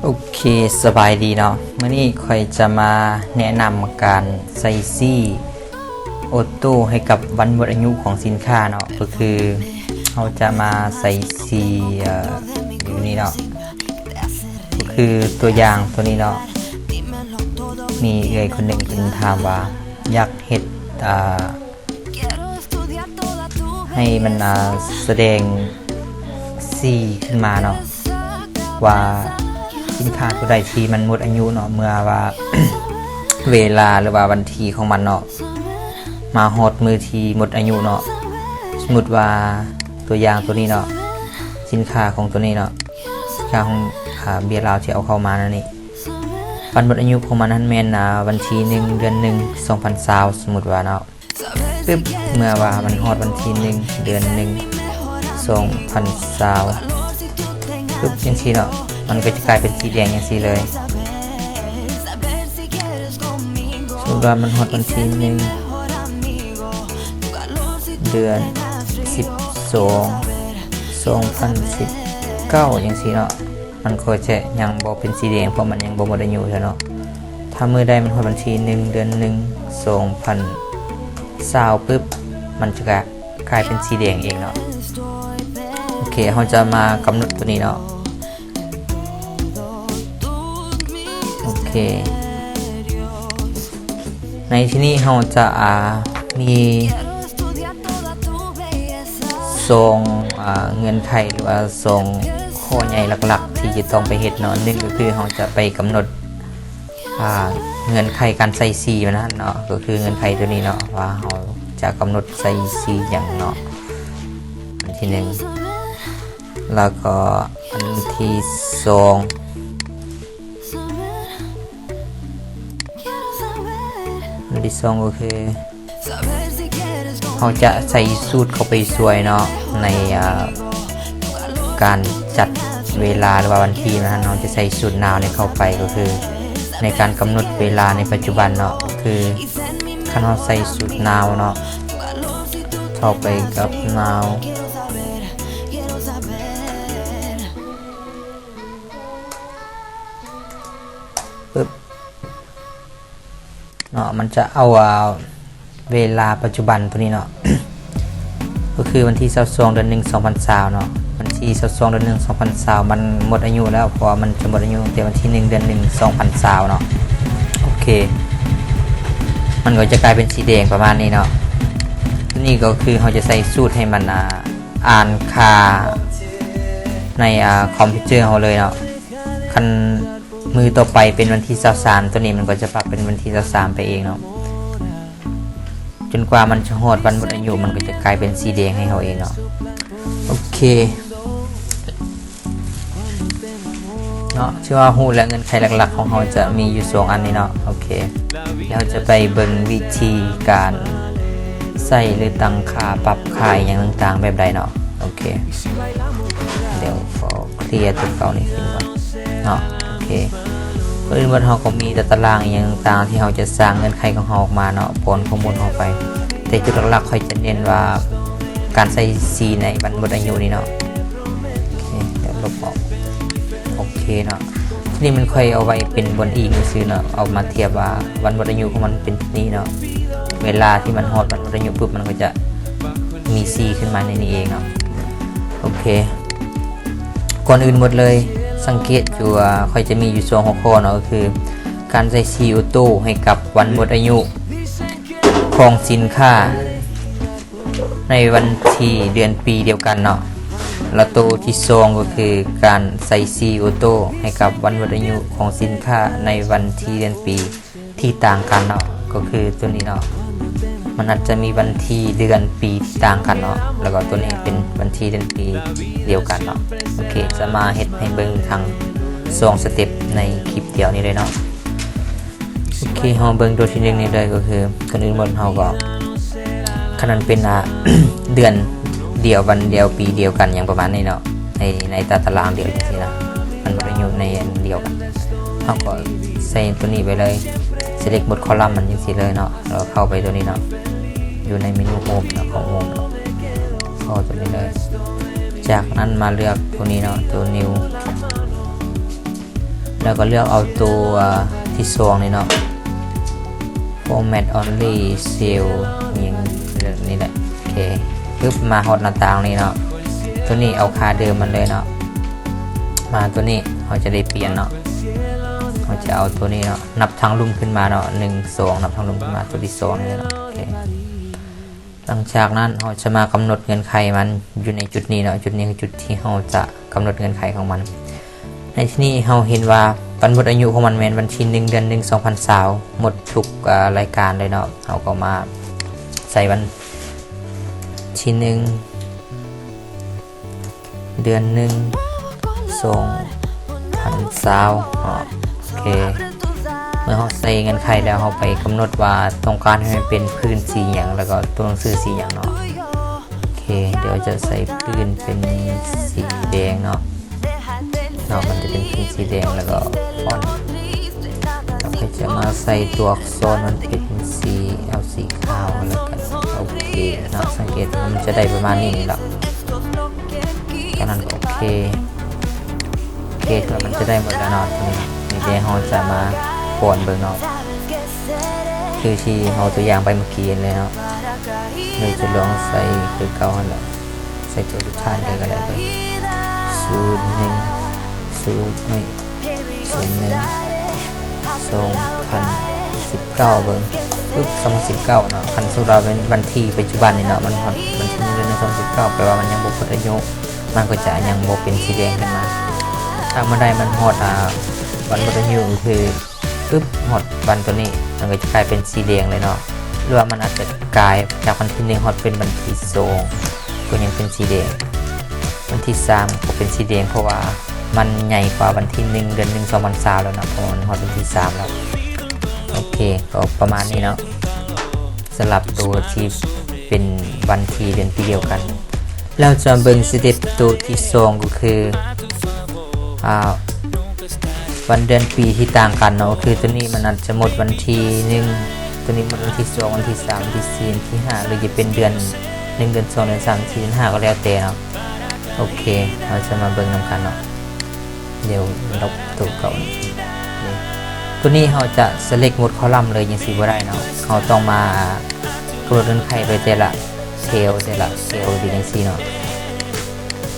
ໂອເຄ ສະບາຍດີເນາະ, ມື້ນີ້ຂ້ອຍຈະມາແນະນຳການໃສ່ສີໂອໂຕ້ໃຫ້ກັບວັນໝົດອາຍຸຂອງສິນຄ້າເນາະ, ກໍຄືເຮົາຈະມາໃສ່ສີ ເອີ ຢູ່ນີ້ເນາະ, ກໍຄືຕົວຢ່າງຕົວນີ້ເນາະ, ມີເອື້ອຍຄົນໜຶ່ງເພິ່ນຖາມວ່າ ຢາກເຮັດ ອ່າ ໃຫ້ມັນ ອ່າ ສະແດງສີຂຶ້ນມາເນາະ ວ່າສິນຄ້າຕົວໃດທີ່ມັນໝົດອາຍຸເນາະ, ເມື່ອວ່າເວລາ ຫຼືວ່າວັນທີຂອງມັນເນາະ ມາຮອດມື້ທີ່ໝົດອາຍຸເນາະ, ສົມມຸດວ່າຕົວຢ່າງຕົວນີ້ເນາະ, ສິນຄ້າຂອງຕົວນີ້ເນາະ, ສິນຄ້າຂອງ ອ່າ ເບຍລາວທີ່ເອົາເຂົ້າມານັ້ນນີ້, ວັນໝົດອາຍຸຂອງມັນນັ້ນແມ່ນ ອ່າ ວັນທີໜຶ່ງ ເດືອນໜຶ່ງ ສອງພັນຊາວ ສົມມຸດວ່າເນາະ. ປຶບ ເມື່ອວ່າມັນຮອດວັນທີໜຶ່ງ ເດືອນໜຶ່ງ ສອງພັນຊາວ ປຶບ ຈັ່ງຊີ້ເນາະ, ມັນກໍຈະກາຍເປັນສີແດງຈັ່ງຊີ້ເລີຍ. ສົມມຸດວ່າມັນຮອດວັນທີໜຶ່ງ ເດືອນສິບສອງ ສອງພັນສິບເກົ້າ ຈັ່ງຊີ້ເນາະ. ມັນກໍຈະຍັງບໍ່ເປັນສີແດງ ເພາະມັນຍັງບໍ່ໝົດອາຍຸເທື່ອເນາະ. ຖ້າມື້ໃດມັນຮອດວັນທີໜຶ່ງ ເດືອນໜຶ່ງ ສອງພັນຊາວ ປຶບ ມັນຈະກະກາຍເປັນສີແດງເອງເນາະ. ໂອເຄ ເຮົາຈະມາກຳນົດຕົວນີ້ເນາະ. ໂອເຄ ໃນທີ່ນີ້ເຮົາຈະ ອ່າ ມີສອງ ອ່າ ເງື່ອນໄຂ ຫຼືວ່າສອງຂໍ້ໃຫຍ່ຫຼັກໆທີ່ຈະຕ້ອງໄປເຮັດເນາະ. ໜຶ່ງກໍຄືເຮົາຈະໄປກຳນົດ ອ່າ ເງື່ອນໄຂການໃສ່ສີມັນຫັ້ນເນາະ, ກໍຄືເງື່ອນໄຂຕົວນີ້ເນາະ ວ່າເຮົາຈະກຳນົດໃສ່ສີຫຍັງເນາະ, ອັນທີໜຶ່ງ. ແລ້ວກໍອັນທີສອງ ອັນທີສອງກໍຄືເຮົາຈະໃສ່ສູດເຂົ້າໄປຊ່ວຍເນາະ ໃນ ອ່າ ການຈັດເວລາ ຫຼືວ່າວັນທີນັ້ນ, ເຮົາຈະໃສ່ສູດນາວນີ້ເຂົ້າໄປ ກໍຄືໃນການກຳນົດເວລາໃນປັດຈຸບັນເນາະ, ກໍຄືຄັນເຮົາໃສ່ສູດນາວເນາະ ເຂົ້າໄປກັບນາວ ປຶບ ເນາະ, ມັນຈະເອົາ ອ່າ ເວລາປັດຈຸບັນຕົວນີ້ເນາະ ກໍຄືວັນທີຊາວສອງ ເດືອນໜຶ່ງ ສອງພັນຊາວເນາະ. ວັນທີຊາວສອງ ເດືອນໜຶ່ງ ສອງພັນຊາວ ມັນໝົດອາຍຸແລ້ວ, ເພາະວ່າມັນຈະໝົດອາຍຸຕັ້ງແຕ່ວັນທີໜຶ່ງ ເດືອນໜຶ່ງ ສອງພັນຊາວເນາະ. ໂອເຄ ມັນກໍຈະກາຍເປັນສີແດງປະມານນີ້ເນາະ. ນີ້ກໍຄືເຮົາຈະໃສ່ສູດໃຫ້ມັນ ອ່າ ອ່ານຄ່າໃນ ອ່າ ຄອມພິວເຕີເຮົາເລີຍເນາະ. ຄັນມື້ຕໍ່ໄປເປັນວັນທີຊາວສາມ ຕົວນີ້ມັນກໍຈະປັບເປັນວັນທີຊາວສາມໄປເອງເນາະ, ຈົນກວ່າມັນຈະຮອດວັນໝົດອາຍຸ ມັນກໍຈະກາຍເປັນສີແດງໃຫ້ເຮົາເອງເນາະ. ໂອເຄເນາະ, ຖືວ່າຮູ້ແລ້ວ ເງື່ອນໄຂຫຼັກໆຂອງເຮົາຈະມີຢູ່ສອງອັນນີ້ເນາະ. ໂອເຄ ແລ້ວຈະໄປເບິ່ງວິທີການໃສ່ ຫຼື ຕັ້ງຄ່າ ປັບຄ່າອີ່ຫຍັງຕ່າງໆແບບໃດເນາະ. ໂອເຄ ດຽວຂໍເຄລຍຕົວເກົ່ານີ້ຖິ້ມກ່ອນເນາະ. ໂອເຄ ກ່ອນອື່ນໝົດເຮົາກໍມີແຕ່ຕາລາງອີ່ຫຍັງຕ່າງໆ ທີ່ເຮົາຈະສ້າງເງື່ອນໄຂຂອງເຮົາອອກມາເນາະ, ປ້ອນຂໍ້ມູນເຂົ້າໄປ. ແຕ່ຈຸດຫຼັກໆ ຂ້ອຍຈະເນັ້ນວ່າການໃສ່ສີໃນວັນໝົດອາຍຸນີ້ເນາະ. ໂອເຄ ດຽວລົບອອກ. ໂອເຄເນາະ, ທີນີ້ມັນຂ້ອຍເອົາໄວ້ເປັນບ່ອນອີງຊື່ໆເນາະ, ເອົາມາທຽບວ່າວັນໝົດອາຍຸຂອງມັນເປັນນີ້ເນາະ. ເວລາທີ່ມັນຮອດວັນໝົດອາຍຸປຸບ ມັນກໍຈະມີສີຂຶ້ນມາໃນນີ້ເອງເນາະ. ໂອເຄ ກ່ອນອື່ນໝົດເລີຍ ສັງເກດຢູ່ວ່າຂ້ອຍຈະມີຢູ່ສອງຫົວຂໍ້ເນາະ, ກໍຄືການໃສ່ສີໂອໂຕ້ໃຫ້ກັບວັນໝົດອາຍຸຂອງສິນຄ້າໃນວັນທີເດືອນປີດຽວກັນເນາະ, ແລະ ໂຕທີສອງກໍຄືການໃສ່ສີໂອໂຕ້ໃຫ້ກັບວັນໝົດອາຍຸຂອງສິນຄ້າໃນວັນທີເດືອນປີ ທີ່ຕ່າງກັນເນາະ, ກໍຄືຕົວນີ້ເນາະ ມັນອາດຈະມີວັນທີເດືອນປີທີ່ຕ່າງກັນເນາະ, ແລ້ວກໍຕົວນີ້ເປັນວັນທີເດືອນປີດຽວກັນເນາະ. ໂອເຄ ຈະມາເຮັດໃຫ້ເບິ່ງທັງສອງສະເຕັບໃນຄລິບດຽວນີ້ເລີຍເນາະ. ໂອເຄ ເຮົາເບິ່ງຕົວທີໜຶ່ງນີ້ເລີຍ, ກໍຄືກ່ອນອື່ນໝົດເຮົາກໍ ຄັນມັນເປັນ ອ່າ ເດືອນດຽວ ວັນດຽວ ປີດຽວກັນ ຫຍັງປະມານນີ້ເນາະ, ໃນ ໃນຕາຕະລາງດຽວຈັ່ງຊີ້ນະ, ມັນບໍ່ໄດ້ຢູ່ໃນອັນດຽວກັນ. ເຮົາກໍໃສ່ຕົວນີ້ໄປເລີຍ, ເຊເລັກໝົດຄໍລັມມັນຈັ່ງຊີ້ເລີຍເນາະ, ແລ້ວເຂົ້າໄປຕົວນີ້ເນາະ, ຢູ່ໃນເມນູໂຮມເນາະ, ຂອງໂຮມເນາະ, ເຂົ້າຕົວນີ້ເລີຍ. ຈາກນັ້ນມາເລືອກຕົວນີ້ເນາະ, ຕົວນິວ. ແລ້ວກໍເລືອກເອົາໂຕ ອາ ທີສອງນີ້ເນາະ format only cell ຫຍັງນີ້ແຫຼະ. ໂອເຄ ປຶບ ມາຮອດໜ້າຕ່າງນີ້ເນາະ ໂຕນີ້ເອົາຄ່າເດີມມັນເລີຍເນາະ. ມາໂຕນີ້ເຮົາຈະໄດ້ປ່ຽນເນາະ ເຮົາຈະເອົາໂຕນີ້ເນາະ ນັບທາງລຸ່ມຂຶ້ນມາເນາະ ໜຶ່ງ ສອງ ນັບທາງລຸ່ມຂຶ້ນມາ ໂຕທີສອງນີ້ເນາະ. ໂອເຄ ຫຼັງຈາກນັ້ນເຮົາຈະມາກຳນົດເງື່ອນໄຂມັນຢູ່ໃນຈຸດນີ້ເນາະ. ຈຸດນີ້ຄືຈຸດທີ່ເຮົາຈະກຳນົດເງື່ອນໄຂຂອງມັນ. ໃນທີ່ນີ້ເຮົາເຫັນວ່າວັນໝົດອາຍຸຂອງມັນແມ່ນວັນທີໜຶ່ງ ເດືອນໜຶ່ງ ສອງພັນຊາວ ໝົດທຸກ ອາ ລາຍການເລີຍເນາະ. ເຮົາກໍມາໃສ່ວັນທີໜຶ່ງ ເດືອນໜຶ່ງ ສອງພັນຊາວເນາະ. ໂອເຄ ເມື່ອເຮົາໃສ່ເງື່ອນໄຂແລ້ວ ເຮົາໄປກຳນົດວ່າຕ້ອງການໃຫ້ມັນເປັນພື້ນສີຫຍັງ ແລ້ວກໍຕົວໜັງສືສີຫຍັງເນາະ. ໂອເຄ ດຽວຈະໃສ່ພື້ນເປັນສີແດງເນາະ ເນາະ ມັນຈະເປັນພື້ນສີແດງ ແລ້ວກໍຟອນ ແລ້ວກໍຈະມາໃສ່ຕົວອັກສອນມັນເປັນສີ ເອົາສີຂາວແລ້ວກັນ. ໂອເຄເນາະ ສັງເກດມັນຈະໄດ້ປະມານນີ້ນີ້ລະ ຕອນນັ້ນກໍໂອເຄ. ໂອເຄ ຖືວ່າມັນຈະໄດ້ໝົດແລ້ວເນາະ ໂຕນີ້. ນີ້ເດ ເຮົາຈະມາປ້ອນເບິ່ງເນາະ ຄືທີ່ເຮົາຕົວຢ່າງໄປເມື່ອກີ້ຫັ້ນແຫຼະເນາະ. ເຮົາຈະລອງໃສ່ຄືເກົ່າຫັ້ນແຫຼະ ໃສ່ຕົວສຸດທ້າຍເລີຍກໍໄດ້ ເບິ່ງ ສູນໜຶ່ງ ສູນ ເອີຍ ສູນໜຶ່ງ ສອງພັນສິບເກົ້າ ເບິ່ງ ປຶບ ສອງພັນສິບເກົ້າເນາະ. ຄັນສົມມຸດວ່າເປັນວັນທີປັດຈຸບັນນີ້ເນາະ ມັນຮອດວັນທີໜຶ່ງ ເດືອນໜຶ່ງ ສອງພັນສິບເກົ້າ ແປວ່າມັນຍັງບໍ່ໝົດອາຍຸ ມັນກໍຈະຍັງບໍ່ເປັນສີແດງຂຶ້ນມາ. ຖ້າເມື່ອໃດມັນຮອດ ອາ ວັນໝົດອາຍຸ ຄື ປຶບ ຮອດວັນໂຕນີ້ ມັນກໍຈະກາຍເປັນສີແດງເລີຍເນາະ ຫຼືວ່າມັນອາດຈະກາຍຈາກວັນທີໜຶ່ງ ຮອດເປັນວັນທີສອງ ກໍຍັງເປັນສີແດງ. ວັນທີສາມກໍເປັນສີແດງ ເພາະວ່າມັນໃຫຍ່ກວ່າວັນທີໜຶ່ງ ເດືອນໜຶ່ງ ສອງພັນຊາວແລ້ວເນາະ ເພາະວ່າມັນຮອດວັນທີສາມແລ້ວ. ໂອເຄ ກໍປະມານນີ້ເນາະ ສຳລັບໂຕທີ່ເປັນວັນທີເດືອນປີດຽວກັນ. ແລ້ວຈະເບິ່ງສະເຕັບໂຕທີສອງ ກໍຄື ອາ ວັນເດືອນປີທີ່ຕ່າງກັນເນາະ ກໍຄືໂຕນີ້ມັນອາດຈະໝົດວັນທີໜຶ່ງ ໂຕນີ້ໝົດວັນທີສອງ ວັນທີສາມ ວັນທີສີ່ ວັນທີຫ້າ ຫຼືຈະເປັນເດືອນໜຶ່ງ ເດືອນສອງ ເດືອນສາມ ເດືອນສີ່ ເດືອນຫ້າ ກໍແລ້ວແຕ່ເນາະ. ໂອເຄ ເຮົາຈະມາເບິ່ງນຳກັນເນາະ ດຽວລັອກໂຕເກົ່ານີ້. ໂຕນີ້ເຮົາຈະ select ໝົດ column ເລີຍຈັ່ງຊີ້ບໍ່ໄດ້ເນາະ ເຮົາຕ້ອງມາກຳນົດເງື່ອນໄຂໄປແຕ່ລະ ແຖວ ແຕ່ລະແຖວເປັນຈັ່ງຊີ້ເນາະ.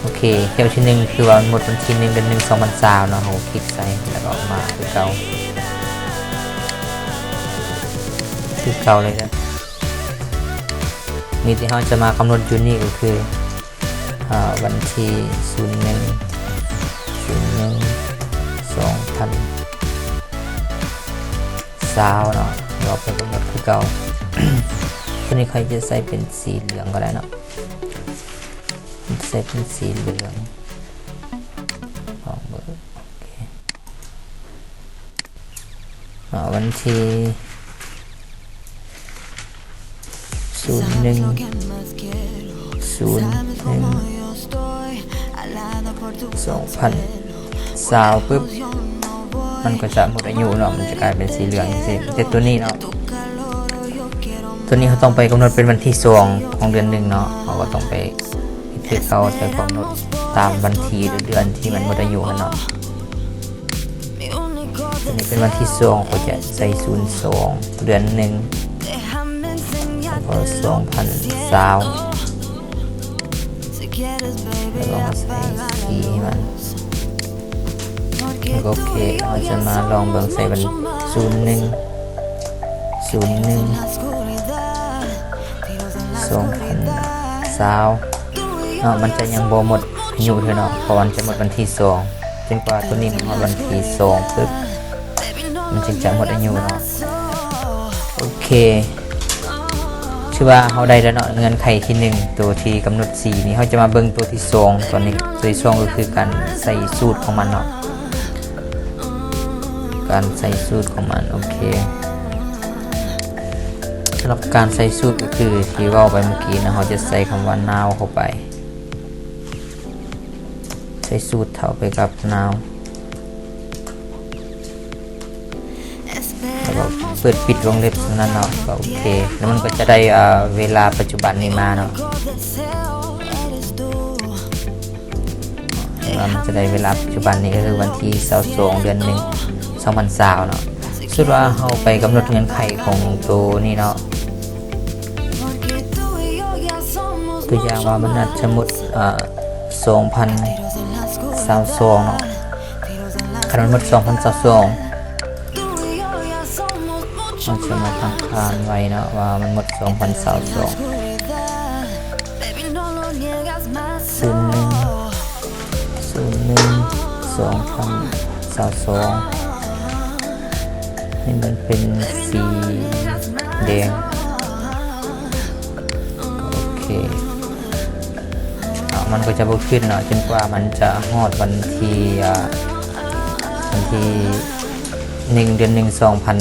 ໂອເຄ ແຖວທີໜຶ່ງ ຄືວ່າໝົດວັນທີໜຶ່ງ ເດືອນໜຶ່ງ ສອງພັນຊາວເນາະ ເຮົາຄລິກໃສ່ ແລ້ວກໍອອກມາຄືເກົ່າ ຄືເກົ່າເລີຍເດີ. ນີ້ທີ່ເຮົາຈະມາກຳນົດຢູ່ນີ້ກໍຄື ອາ ວັນທີ ສູນໜຶ່ງ ສູນໜຶ່ງ ສອງພັນຊາວເນາະ ເຮົາໄປກຳນົດຄືເກົ່າ. ໂຕນີ້ຂ້ອຍຈະໃສ່ເປັນສີເຫຼືອງກໍໄດ້ເນາະ ໃສ່ເປັນສີເຫຼືອງ ລອງເບິ່ງ. ໂອເຄ ເນາະ ວັນທີ ສູນໜຶ່ງ ສູນໜຶ່ງ ສອງພັນຊາວ ປຶບ ມັນກໍຈະໝົດອາຍຸເນາະ ມັນຈະກາຍເປັນສີເຫຼືອງຈັ່ງຊີ້. ແຕ່ໂຕນີ້ເນາະ ໂຕນີ້ເຮົາຕ້ອງໄປກຳນົດເປັນວັນທີສອງຂອງເດືອນໜຶ່ງເນາະ ເຮົາກໍຕ້ອງໄປ ຄືເຂົາຈະກຳນົດຕາມວັນທີ ຫຼືເດືອນທີ່ມັນໝົດອາຍຸຫັ້ນເນາະ. ອັນນີ້ເປັນວັນທີສອງ ເຂົາຈະໃສ່ ສູນສອງ ເດືອນໜຶ່ງ ແລ້ວກໍ ສອງພັນຊາວ ແລ້ວກໍມາໃສ່ສີໃຫ້ມັນ ແລ້ວກໍໂອເຄ ເຮົາຈະມາລອງເບິ່ງໃສ່ວັນ ສູນໜຶ່ງ ສູນໜຶ່ງ ສອງພັນຊາວເນາະ ມັນຈະຍັງບໍ່ໝົດອາຍຸເທື່ອເນາະ ເພາະວ່າມັນຈະໝົດວັນທີສອງ ຈົນກວ່າໂຕນີ້ມັນຮອດວັນທີສອງປຶບ ມັນຈຶ່ງຈະໝົດອາຍຸເນາະ. ໂອເຄ ຖືວ່າເຮົາໄດ້ແລ້ວເນາະ ເງື່ອນໄຂທີໜຶ່ງ ໂຕທີ່ກຳນົດສີນີ້ ເຮົາຈະມາເບິ່ງໂຕທີສອງ ຕອນນີ້ ໂຕທີສອງກໍຄືການໃສ່ສູດຂອງມັນເນາະ. ການໃສ່ສູດຂອງມັນ ໂອເຄ ສຳລັບການໃສ່ສູດກໍຄືທີ່ເວົ້າໄປເມື່ອກີ້ນະ ເຮົາຈະໃສ່ຄຳວ່າ now ເຂົ້າໄປ ໃສ່ສູດເທົ່າໄປກັບ now ແລ້ວກໍເປີດປິດວົງເລັບເທົ່ານັ້ນເນາະ ກໍໂອເຄ ແລ້ວມັນກໍຈະໄດ້ ເວລາປັດຈຸບັນນີ້ມາເນາະ. ໃຫ້ ວ່າມັນຈະໄດ້ເວລາປັດຈຸບັນນີ້ ກໍຄືວັນທີຊາວສອງ ເດືອນໜຶ່ງ ສອງພັນຊາວເນາະ. ສົມມຸດວ່າເຮົາໄປກຳນົດເງື່ອນໄຂຂອງໂຕນີ້ເນາະ ຕົວຢ່າງວ່າມັນອາດຈະໝົດ ເອີ ສອງພັນຊາວສອງເນາະ. ຄັນມັນໝົດສອງພັນຊາວສອງ ເຮົາຈະມາຕັ້ງຄ່າໄວ້ເນາະ ວ່າມັນໝົດສອງພັນຊາວສອງ ສູນໜຶ່ງ ສູນໜຶ່ງ ສອງພັນຊາວສອງ ໃຫ້ມັນເປັນສີແດງ. ໂອເຄ ເອົາ ມັນກໍຈະບໍ່ຂຶ້ນເນາະ ຈົນກວ່າມັນຈະຮອດວັນທີ ອ່າ ວັນທີໜຶ່ງ ເດືອນໜຶ່ງ ສອງພັນ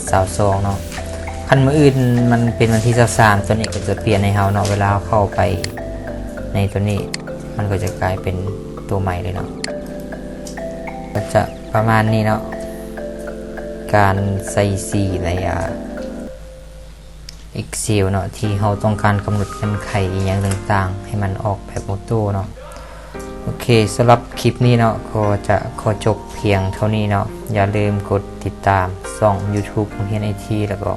ຊາວສອງເນາະ. ຄັນມື້ອື່ນມັນເປັນວັນທີຊາວສາມ ຕົວນີ້ກໍຈະປ່ຽນໃຫ້ເຮົາເນາະ ເວລາເຮົາເຂົ້າໄປໃນຕົວນີ້ ມັນກໍຈະກາຍເປັນຕົວໃໝ່ເລີຍເນາະ. ກໍຈະປະມານນີ້ເນາະ ການໃສ່ສີໃນ ອ່າ Excel ເນາະ ທີ່ເຮົາຕ້ອງການກຳນົດເງື່ອນໄຂອີ່ຫຍັງຕ່າງໆ ໃຫ້ມັນອອກແບບໂອໂຕ້ເນາະ. ໂອເຄ ສຳລັບຄລິບນີ້ເນາະ ກໍຈະຂໍຈົບພຽງເທົ່ານີ້ເນາະ. ຢ່າລືມກົດຕິດຕາມຊ່ອງ YouTube ໂຮງຮຽນໄອທີ ແລ້ວກໍ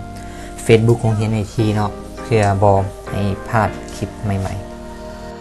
Facebook ໂຮງຮຽນໄອທີເນາະ ເພື່ອບໍ່ໃຫ້ພາດຄລິບໃໝ່